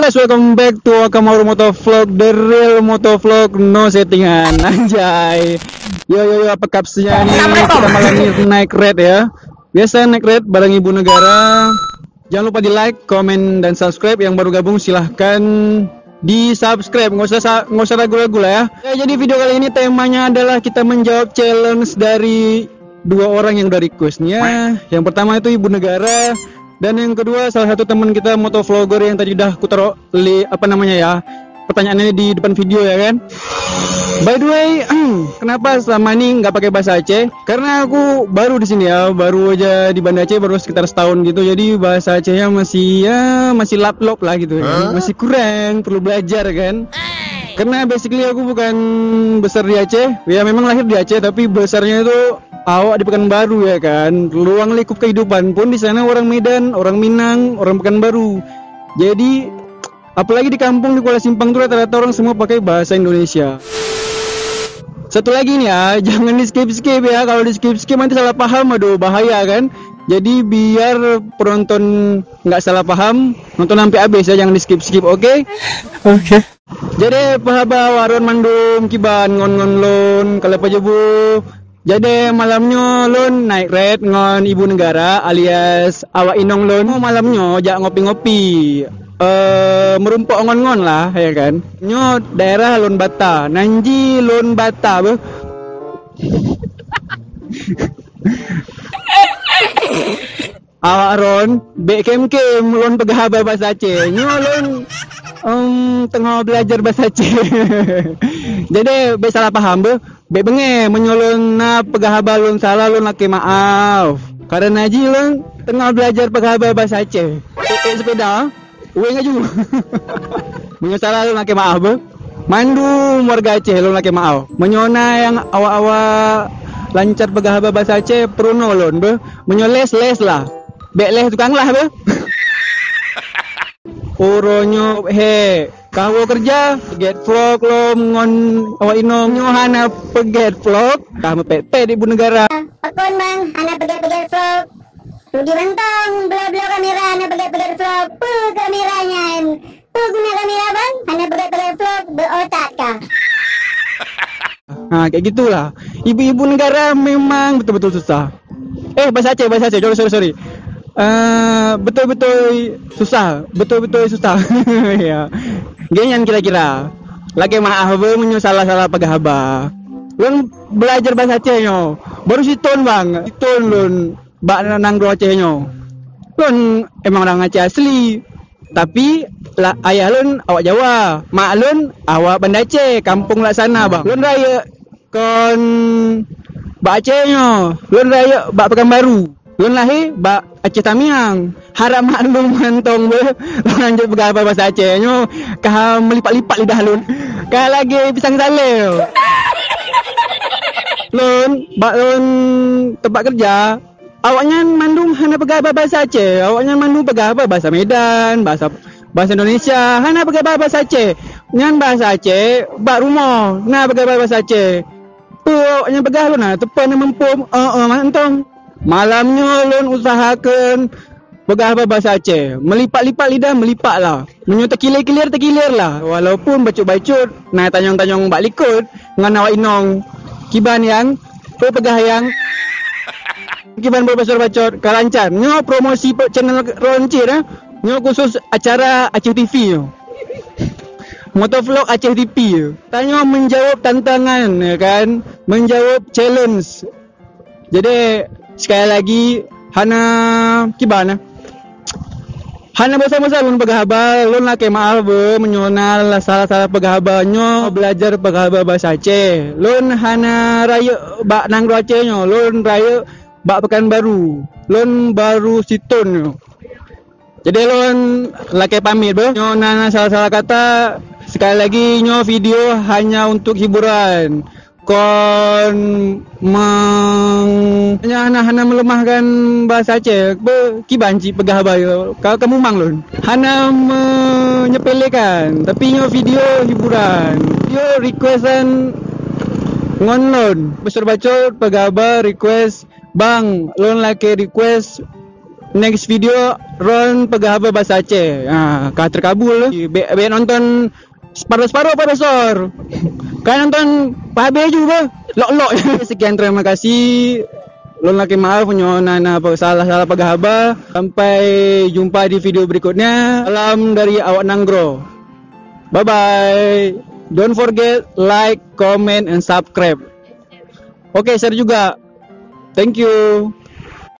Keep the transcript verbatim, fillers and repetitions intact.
Guys, welcome back to Akamaru Motovlog, the real motovlog, no settingan. Anjay. Yo, yo, yo, apa kabarnya nih? Kita malam ini naik red ya. Biasa naik red bareng Ibu Negara. Jangan lupa di like, komen, dan subscribe. Yang baru gabung silahkan di subscribe. Nggak usah sa- nggak usah ragu-ragu lah ya. Ya, jadi video kali ini temanya adalah kita menjawab challenge dari dua orang yang udah requestnya. Yang pertama itu Ibu Negara, dan yang kedua salah satu teman kita motovlogger yang tadi udah kutaruh li apa namanya ya, pertanyaannya di depan video ya kan. By the way, kenapa selama ini nggak pakai bahasa Aceh? Karena aku baru di sini ya, baru aja di Banda Aceh, baru sekitar setahun gitu. Jadi bahasa Acehnya masih ya masih lap-lop lah gitu ya. Masih kurang, perlu belajar kan. Karena basically aku bukan besar di Aceh. Ya memang lahir di Aceh tapi besarnya itu awak di Pekanbaru ya kan. Ruang lingkup kehidupan pun di sana orang Medan, orang Minang, orang Pekanbaru. Jadi apalagi di kampung di Kuala Simpang tu rata-rata orang semua pakai bahasa Indonesia. Satu lagi nih ya, jangan di skip-skip ya. Kalau di skip-skip nanti salah paham, aduh bahaya kan. Jadi biar penonton nggak salah paham, nonton sampai habis ya, jangan di skip-skip, oke? Oke. Jadi pahaba warun mandum kiban ngon-ngon lôn kalau pajebu. Jadi malam nyoe lôn naik red ngon ibu negara alias awak inong lôn. Malam nyoe jak ngopi-ngopi eh, merumpok ngon-ngon lah ya kan. Nyoe daerah lôn bata, nanji lôn bata beuh. Awak ron bèk kem-kem lôn peugah haba basa Aceh. Nyoe lôn um, teungoh belajar basa Aceh. Jadi bèk salah paham beuh. Bèk beungèh meunyoe lôn na peugah haba lôn salah lôn lakèe maaf. Karena jih lôn teungoh belajar peugah haba basa Aceh. Ék-ék sepeda, wéng aju. Meunyoe salah lôn lakèe maaf beuh. Mandum warga Aceh lôn lakèe maaf. Meunyoe na nyang awak-awak lancar peugah haba basa Aceh, peurunoe lôn beuh. Meunyoe les, les lah. Bèk lé tukang lah beuh. Uroe nyoe he, kawo keureuja, get vlog lom ngon awak inong nyoe hana peuget vlog, ka meupet-pet ibu negara. Pakon bang hana peuget-peuget vlog? Rudi mantong, bloe-bloe kamera hana peuget-peuget vlog. Peue kamera nyan? Peue guna kamera bang? Hana peuget-peuget vlog, beuotat kah? Ha, kayak gitulah. Ibu-ibu negara memang betul-betul susah. Eh, bahasa Aceh, bahasa Aceh. Sorry, sorry, sorry. Uh, betul-betul susah. Betul-betul susah. Ya. Geng nyan kira-kira. Lakèe maaf beuh meunyoe salah-salah peugah haba. Lôn belajar bahasa Aceh nyoe. Baru sithon bang. Sithon lôn bak nanggroe Aceh nyoe. Lôn emang orang Aceh asli. Tapi la, ayah lôn awak Jawa, mak lôn awak Banda Aceh, kampung Laksana bang. Lôn rayeuk kon bak Aceh nyoe, lôn rayeuk bak Pekanbaru. Lôn lahé bak Aceh Tamiang. Harap maklum mantong beuh, lôn hanjeuet peugah bahasa Aceh nyoe ka meulipat-lipat lidah lôn. Ka lagèe pisang salé. Lôn bak lôn teumpat keureuja, awaknyan mandum hana peugah bahasa Aceh. Awaknyan mandum peugah apa? Bahasa Medan, bahasa bahasa Indonesia, hana peugah bahasa Aceh. Nyan bahasa Aceh bak rumoh na peugah bahasa Aceh. Peue awaknyan peugah lôn na teupeu na muphom, eh eh mantong. Malam nyoe lôn usahakan peugah bahasa Aceh. Melipat-lipat lidah, melipat lah. Meunyoe teukilir-kilir, teukilir lah. Walaupun bacut-bacut na tanyong-tanyong bak likot ngon awak inong, kiban nyang peugah nyang kiban bacot-bacot ka lancar. Nyoe promosi channel Ron Cit eh. Nyoe khusus acara Aceh T V nyoe. Motovlog Aceh T V. Tanyoe menjawab tantangan ya kan, menjawab challenge. Jadi sekali lagi hana kiban eh. Hana bosan-bosan lôn peugah haba, lôn lakèe maaf beuh meunyoe na salah-salah peugah haba nyoe belajar peugah haba bahasa Aceh. Lôn hana rayeuk bak nanggroe Aceh nyoe, lôn rayeuk bak Pekanbaru. Lôn baru sithon nyoe. Jadi lôn lakèe pamit beuh. Nyoe na salah-salah kata, sekali lagi nyoe video hanya untuk hiburan. Kon meng hana hana meuleumahkan bahasa Aceh. Beuh kiban cit peugah haba ka kamu mang lôn. Hana menyepelekan, tapi nyoe video hiburan. Video requestan ngon lôn. Besar bacot peugah haba request, bang lôn lakèe request next video Ron peugah haba bahasa Aceh. Ha, ka terkabul. Bèk, bèk nonton separuh-separuh pada sor. Ka nonton pahabéh ju bah. Lok-lok. Sekian, terima kasih. Lôn lakèe maaf nyoe na, na salah-salah peugah haba. Sampai jumpa di video berikutnya. Salam dari awak Nanggroe. Bye bye. Don't forget like, comment and subscribe. Oke, share juga. Thank you.